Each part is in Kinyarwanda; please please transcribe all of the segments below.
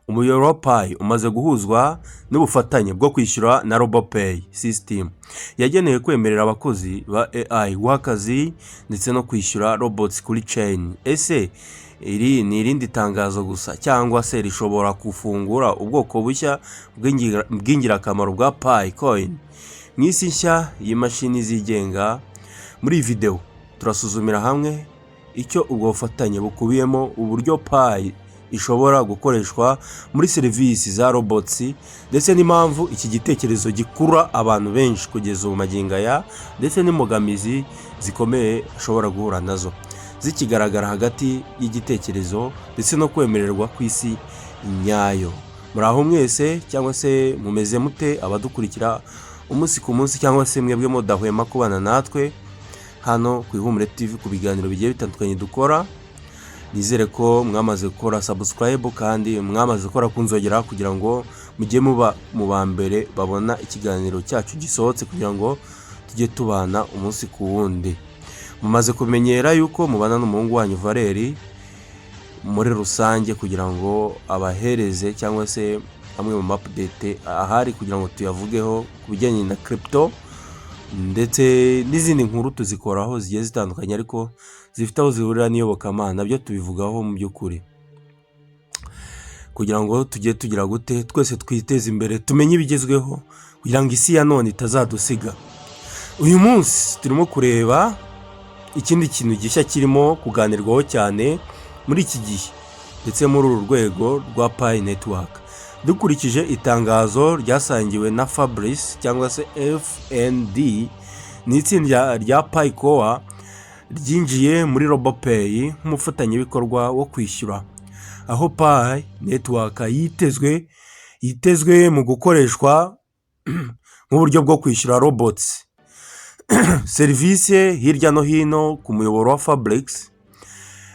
Umuyoboro wa Pi umaze guhuzwa n'ubufatanye bwo kwishyura na RoboPay system yagenewe kwemerera abakozi ba AI guha akazi ndetse no kwishyura robots kuri chain. Ese iri ni irindi tangazo gusa, cyangwa se rishobora gufungura ubwoko bushya bw'ingirakamaro bwa Pi coin mu isi nshya y'imashini zigenga? Muri iyi videwo turasuzumira hamwe icyo ubwo bufatanye bukubiyemo, uburyo Pi ishobora gukoreshwa muri serivisi za robots, ndetse n'impamvu iki gitekerezo gikurura abantu benshi kugeza ubu magingo aya, ndetse n'imbogamizi zikomeye ashobora guhura nazo zikigaragara hagati y'igitekerezo ndetse no kwemererwa ku isi nyayo. Muri aho mwese, cyangwa se mumeze mute, abadukurikira umunsi ku munsi, cyangwa se mwebwe mudahwema kubana natwe hano ku Ihumure TV ku biganiro bigiye bitandukanye dukora? Nizere ko mwamaze gukora subscribe kandi mwamaze gukora ku nzogera kugira ngo mujye muba mu ba mbere babona ikiganiro cyacu gisohotse, kugira ngo tujye tubana umunsi ku wundi. Mumaze kumenyera yuko mubana n'umuhungu wanyu Valeri muri rusange, kugira ngo abahereze cyangwa se amwe mu ma update ahari kugira ngo tuyavugeho ku bijyanye na crypto, ndetse n'izindi nkuru tuzikoraho zigiye zitandukanye ariko zifite aho zihurira n'iyobokamana, nabyo tubivugaho mu by'ukuri, kugira ngo tujye tugira gute, twese twiteze imbere, tumenye ibigezweho, kugira ngo isi ya none itazadusiga. Uyu munsi turimo kureba ikindi kintu gishya kirimo kuganirwaho cyane muri iki gihe, ndetse muri uru rwego rwa Pi Network. Dukurikije itangazo ryasangiwe na Fabrice cyangwa se FND, ni itsinda rya Pi Core ryinjiye muri RoboPay nk'umufatanyabikorwa wo kwishyura, aho Pi Network yitezwe mu gukoreshwa nk'uburyo bwo kwishyura robots serivisi hirya no hino ku muyoboro wa Fabric.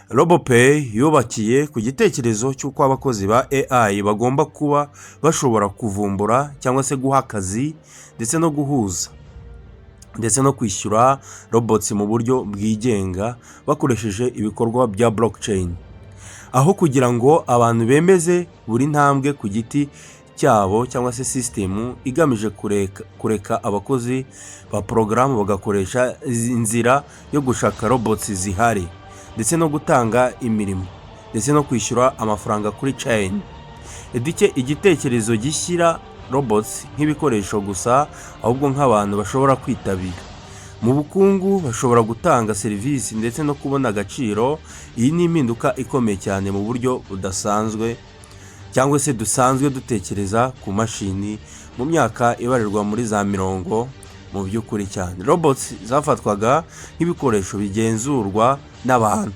RoboPay yubakiye ku gitekerezo cy'uko abakozi ba AI bagomba kuba bashobora kuvumbura cyangwa se guha akazi, ndetse no guhuza, ndetse no kwishyura robots mu buryo bwigenga bakoresheje ibikorwa bya blockchain, aho kugira ngo abantu bemeze buri ntambwe ku giti cyabo, cyangwa se sisitemu igamije kureka abakozi ba porogaramu bagakoresha inzira yo gushaka robots zihari, ndetse no gutanga imirimo, ndetse no kwishyura amafaranga kuri chain. Igitekerezo gishyira robots nk'ibikoresho gusa, ahubwo nk'abantu bashobora kwitabira mu bukungu, bashobora gutanga serivisi ndetse no kubona agaciro. Iyi ni impinduka ikomeye cyane mu buryo budasanzwe cyangwa se dusanzwe dutekereza ku mashini. Mu myaka ibarirwa muri za mirongo, mu by'ukuri cyane, robots zafatwaga nk'ibikoresho bigenzurwa n'abantu.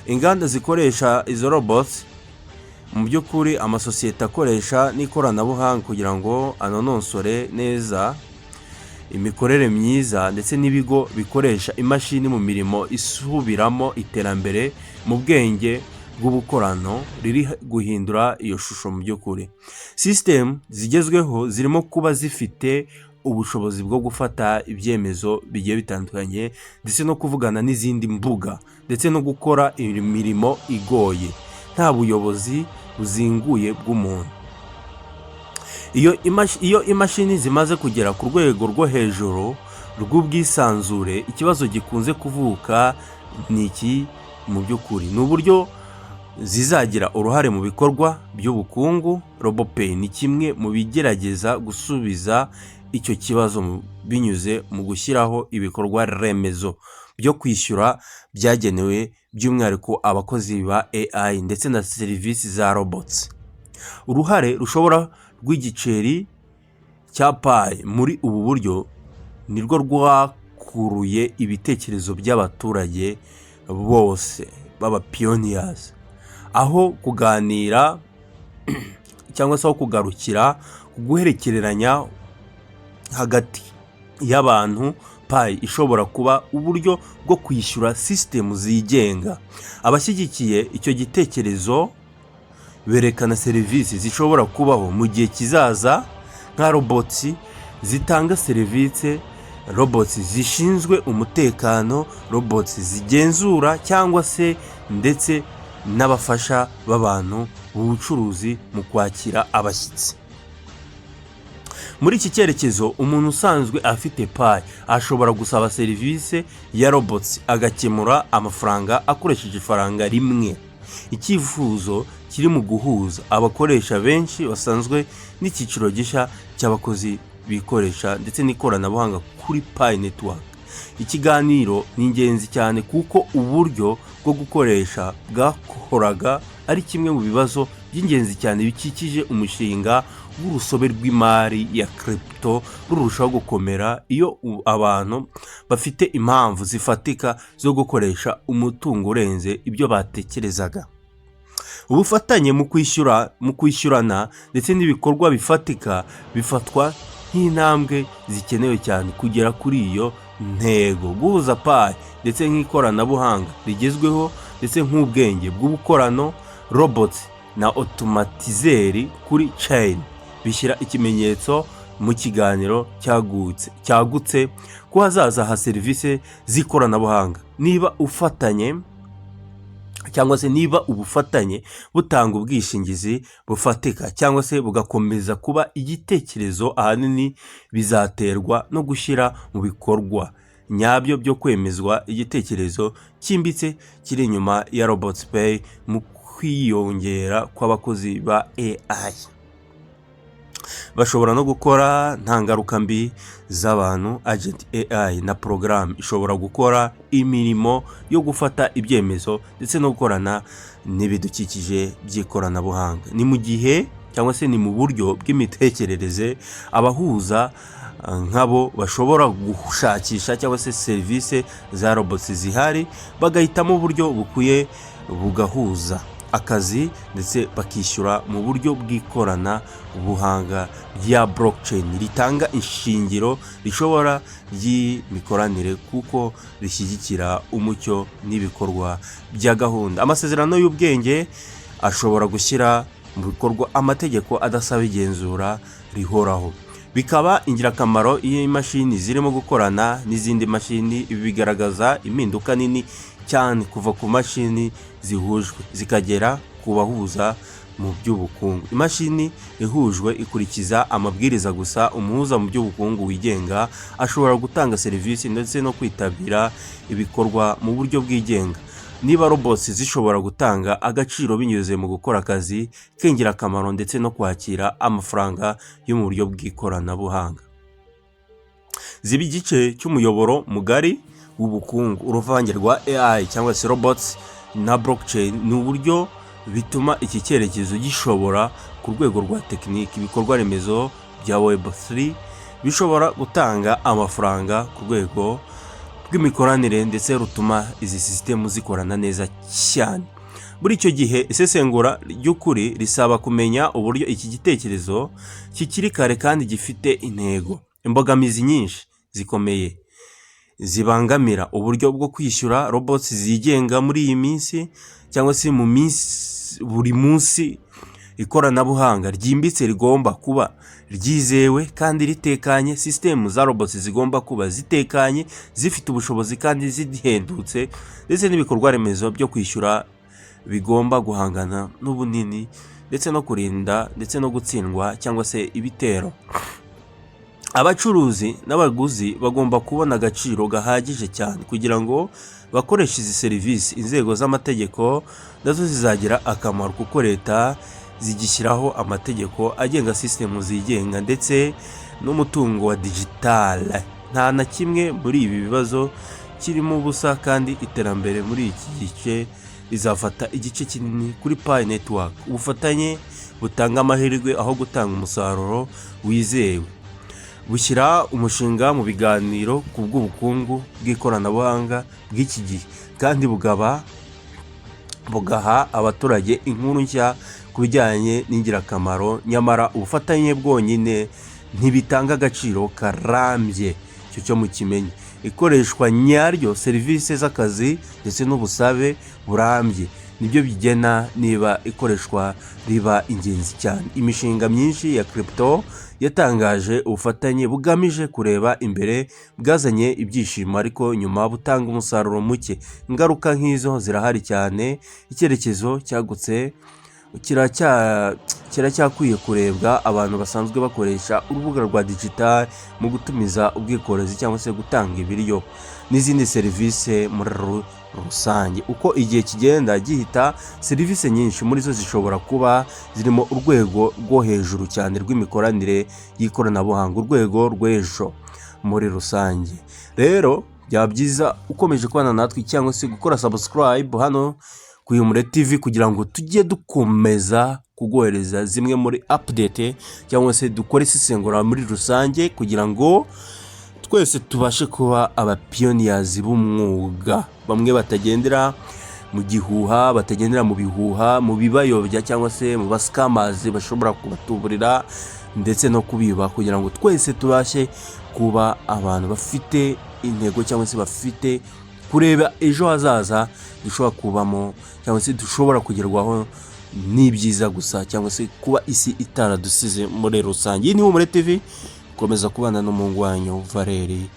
Inganda zikoresha izo robots, mu by'ukuri amasosiyete akoresha n'ikoranabuhanga kugira ngo anononsore neza imikorere myiza, ndetse n'ibigo bikoresha imashini mu mirimo isubiramo. Iterambere mu bwenge bw'ubukorano riri guhindura iyo shusho. Mu by'ukuri, sisitemu zigezweho zirimo kuba zifite ubushobozi bwo gufata ibyemezo bigiye bitandukanye, ndetse no kuvugana n'izindi mbuga, ndetse no gukora imirimo igoye nta buyobozi buzinguye bw'umuntu. Iyo imashini zimaze kugera ku rwego rwo hejuru rw'ubwisanzure, ikibazo gikunze kuvuka ni iki mu by'ukuri: ni uburyo zizagira uruhare mu bikorwa by'ubukungu. RoboPay ni kimwe mu bigerageza gusubiza icyo kibazo binyuze mu gushyiraho ibikorwa remezo byo kwishyura byagenewe by'umwihariko abakozi ba AI ndetse na serivisi za robots. Uruhare rushobora rw'igiceri cya Pi muri ubu buryo nirwo rwakuruye ibitekerezo by'abaturage bose b'aba pioneers, aho kuganira cyangwa se aho kugarukira guherekeranya hagati y'abantu. Pi ishobora kuba uburyo bwo kwishyura sisitemu zigenga. Abashyigikiye icyo gitekerezo berekana serivisi zishobora kubaho mu gihe kizaza, nka robots zitanga serivisi, robots zishinzwe umutekano, robots zigenzura cyangwa se ndetse n'abafasha b'abantu mu bucuruzi mu kwakira abashyitsi. Muri iki cyerekezo, umuntu usanzwe afite Pi ashobora gusaba serivisi ya robots, agakemura amafaranga akoresheje ifaranga rimwe. Icyifuzo kiri mu guhuza abakoresha benshi basanzwe n'icyiciro gishya cy'abakozi bikoresha ndetse n'ikoranabuhanga kuri Pi Network. Ikiganiro ni ingenzi cyane kuko uburyo bwo gukoresha bwakoraga ari kimwe mu bibazo by'ingenzi cyane bikikije umushinga w'urusobe rw'imari ya crypto, rurushaho gukomera iyo abantu bafite impamvu zifatika zo gukoresha umutungo urenze ibyo batekerezaga. Ubufatanye mu kwishyura, mu kwishyurana ndetse n'ibikorwa bifatika bifatwa nk'intambwe zikenewe cyane kugera kuri iyo ntego. Guhuza Pi ndetse nk'ikoranabuhanga rigezweho ndetse nk'ubwenge bw'ubukorano, robots na automatizer kuri chain bishyira ikimenyetso mu kiganiro cyagutse ku hazaza ha serivisi z'ikoranabuhanga. Niba ufatanye cyangwa se niba ubufatanye butanga ubwishingizi bufatika cyangwa se bugakomeza kuba igitekerezo, ahanini bizaterwa no gushyira mu bikorwa nyabyo byo kwemezwa igitekerezo cyimbitse kiri inyuma ya Robots Pay mu kwiyongera kw'abakozi ba AI bashobora no gukora nta ngaruka mbi z'abantu. Agent AI na porogaramu ishobora gukora imirimo yo gufata ibyemezo ndetse no gukorana n'ibidukikije by'ikoranabuhanga. Ni mu gihe cyangwa se ni mu buryo bw'imitekerereze abahuza nk'abo bashobora gushakisha cyangwa se serivisi za robots zihari, bagahitamo uburyo bukwiye bugahuza akazi ndetse bakishyura mu buryo bw'ikoranabuhanga rya blockchain ritanga ishingiro rishobora ry'imikoranire kuko rishyigikira umucyo n'ibikorwa bya gahunda. Amasezerano y'ubwenge ashobora gushyira mu bikorwa amategeko adasaba igenzura rihoraho, bikaba ingirakamaro iyo imashini zirimo gukorana n'izindi mashini. Ibi bigaragaza impinduka nini cyane kuva ku mashini zihujwe zikagera ku bahuza mu by'ubukungu. Imashini ihujwe ikurikiza amabwiriza gusa. Umuhuza mu by'ubukungu wigenga ashobora gutanga serivisi ndetse no kwitabira ibikorwa mu buryo bwigenga. Niba robots zishobora gutanga agaciro binyuze mu gukora akazi k'ingirakamaro ndetse no kwakira amafaranga yo mu buryo bw'ikoranabuhanga, ziba igice cy'umuyoboro mugari w'ubukungu. Uruvange rwa AI cyangwa se robots na blockchain ni uburyo bituma iki cyerekezo gishobora ku rwego rwa tekiniki. Ibikorwa remezo bya Web3 bishobora gutanga amafaranga ku rwego rw'imikoranire ndetse rutuma izi sisitemu zikorana neza cyane. Muri icyo gihe, isesengura ry'ukuri risaba kumenya uburyo iki gitekerezo kikiri kare kandi gifite intego. Imbogamizi nyinshi zikomeye zibangamira uburyo bwo kwishyura robots zigenga muri iyi minsi cyangwa se mu minsi buri munsi. Ikoranabuhanga ryimbitse rigomba kuba ryizewe kandi ritekanye. Sisitemu za robots zigomba kuba zitekanye, zifite ubushobozi kandi zihendutse, ndetse n'ibikorwa remezo byo kwishyura bigomba guhangana n'ubunini ndetse no kurinda ndetse no gutsindwa cyangwa se ibitero. Abacuruzi n'abaguzi bagomba kubona agaciro gahagije cyane kugira ngo bakoreshe izi serivisi. Inzego z'amategeko nazo zizagira akamaro kuko leta zigishyiraho amategeko agenga sisitemu zigenga ndetse n'umutungo wa digitale. Nta na kimwe muri ibi bibazo kirimo ubusa, kandi iterambere muri iki gice rizafata igice kinini kuri Pi Network. Ubufatanye butanga amahirwe aho gutanga umusaruro wizewe, bushyira umushinga mu biganiro ku bw'ubukungu bw'ikoranabuhanga bw'iki gihe, kandi bugaba bugaha abaturage inkuru nshya ku bijyanye n'ingirakamaro. Nyamara ubufatanye bwonyine ntibitanga agaciro karambye, icyo cyo mukimenye. Ikoreshwa nyaryo, serivisi z'akazi ndetse n'ubusabe burambye nibyo bizatuma iki gitekerezo kiba Nibyo bigena niba ikoreshwa riba ingenzi cyane. Imishinga myinshi ya crypto yatangaje ubufatanye bugamije kureba imbere, bwazanye ibyishimo ariko nyuma butanga umusaruro muke. Ingaruka nk'izo zirahari cyane. Icyerekezo cyagutse kiracyakwiye kurebwa. Abantu basanzwe bakoresha urubuga rwa digital mu gutumiza ubwikorezi cyangwa se gutanga ibiryo n'izindi serivisi muri rusange. Uko igihe kigenda gihita, serivisi nyinshi muri zo zishobora kuba zirimo urwego rwo hejuru cyane rw'imikoranire y'ikoranabuhanga, urwego rw'ejo muri rusange. Rero byaba byiza ukomeje kubana natwe cyangwa se gukora subscribe hano ku Ihumure TV, kugira ngo tujye dukomeza kuguhereza zimwe muri update cyangwa se dukore isesengura muri rusange, kugira ngo twese tubashe kuba abapioneers b'umwuga, bamwe batagendera mu gihuha, batagendera mu bihuha, mu bibayobya cyangwa se mu bascammers bashobora kubatuburira ndetse no kubiba, kugira ngo twese tubashe kuba abantu bafite intego cyangwa se bafite kureba ejo hazaza dushobora kubamo cyangwa se dushobora kugerwaho n'ibyiza gusa, cyangwa se kuba isi itaradusize muri rusange. Iyi ni Humure TV, gukomeza kubana n'umuhungu wanyu Valeri.